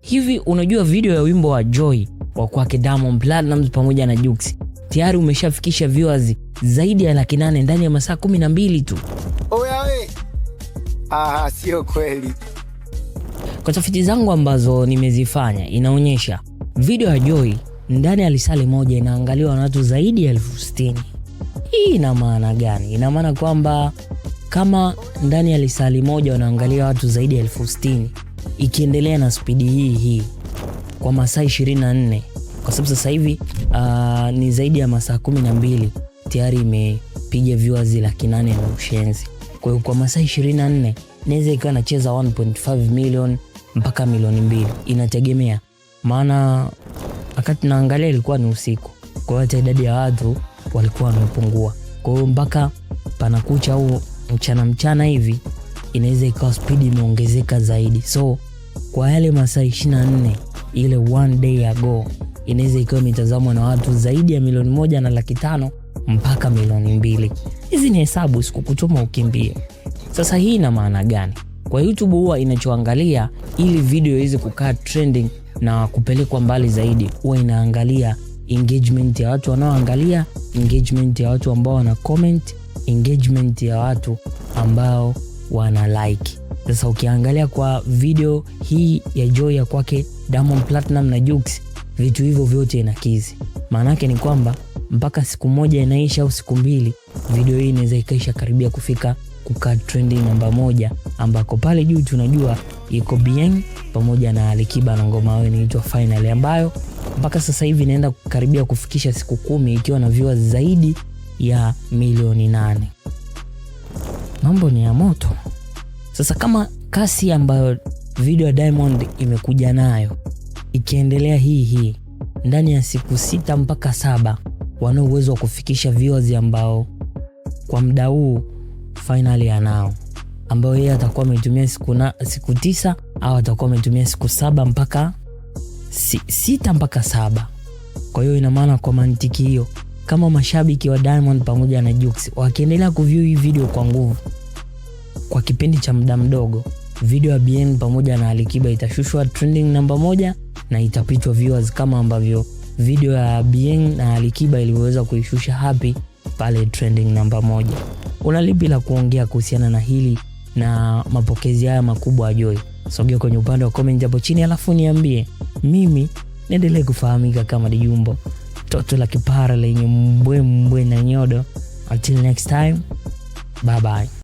Hivi unajua video ya wimbo wa Joy wa kwake Diamond Platnumz pamoja na Jux tayari umeshafikisha viewers zaidi ya 800,000 ndani ya masaa 12 tu? Oya we. Ah, sio kweli. Kwa tafiti zangu ambazo nimezifanya inaonyesha video ya Joy ndani ya lisali moja inaangaliwa na watu zaidi ya 60,000. Hii ina maana gani? Ina maana kwamba kama ndani ya lisali moja wanaangalia watu zaidi ya 60,000, ikiendelea na spidi hii hii kwa masaa 24, kwa sababu sasa hivi ni zaidi ya masaa 12 tayari imepiga viewers 800,000 na ushenzi. Kwa hiyo kwa masaa 24 inaweza ikawa nacheza 1.5 million mpaka milioni 2, inategemea, maana wakati naangalia ilikuwa ni usiku, kwa hiyo hata idadi ya watu walikuwa wamepungua. Kwa hiyo mpaka panakucha au mchana mchana hivi inaweza ikawa spidi imeongezeka zaidi. So kwa yale masaa 24, ile one day ago, inaweza ikawa imetazamwa na watu zaidi ya 1,500,000 mpaka milioni 2. Hizi ni hesabu, sikukutuma ukimbie. Sasa hii ina maana gani? Kwa YouTube huwa inachoangalia ili video iweze kukaa trending na kupelekwa mbali zaidi, huwa inaangalia engagement ya watu wanaoangalia, engagement ya watu ambao wana comment, engagement ya watu ambao wana like. Sasa ukiangalia kwa video hii ya Joy ya kwake Diamond Platnumz na Jux, vitu hivyo vyote inakizi. Maana yake ni kwamba mpaka siku moja inaisha au siku mbili, video hii inaweza ikaisha karibia kufika kukaa trending namba 1, ambako pale juu tunajua iko Bien pamoja na Alikiba na ngoma yao inaitwa Finally, ambayo mpaka sasa hivi inaenda karibia kufikisha siku 10 ikiwa na viewers zaidi ya milioni 8. Mambo ni ya moto. Sasa kama kasi ambayo video ya Diamond imekuja nayo ikiendelea hii hii, ndani ya siku 6 mpaka 7 wana uwezo wa kufikisha viewers ambao kwa muda huu Finally anao, ambao yeye atakuwa ametumia siku 9 au atakuwa ametumia siku 7 mpaka 6 mpaka 7. Kwa hiyo ina maana kwa mantiki hiyo, kama mashabiki wa Diamond pamoja na Jux wakiendelea kuview hii video kwa nguvu kwa kipindi cha muda mdogo, video ya Bien pamoja na Alikiba itashushwa trending namba 1 na itapitwa viewers kama ambavyo video ya Bien na Alikiba iliweza kuishusha Happy pale trending namba 1. Una lipi la kuongea kuhusiana na hili na mapokezi haya makubwa ya Joy? Sogea kwenye upande wa comment hapo chini alafu niambie. Mimi niendelee kufahamika kama Dijumbo, toto la kipara lenye mbwe mbwe na nyodo. Until next time, bye bye.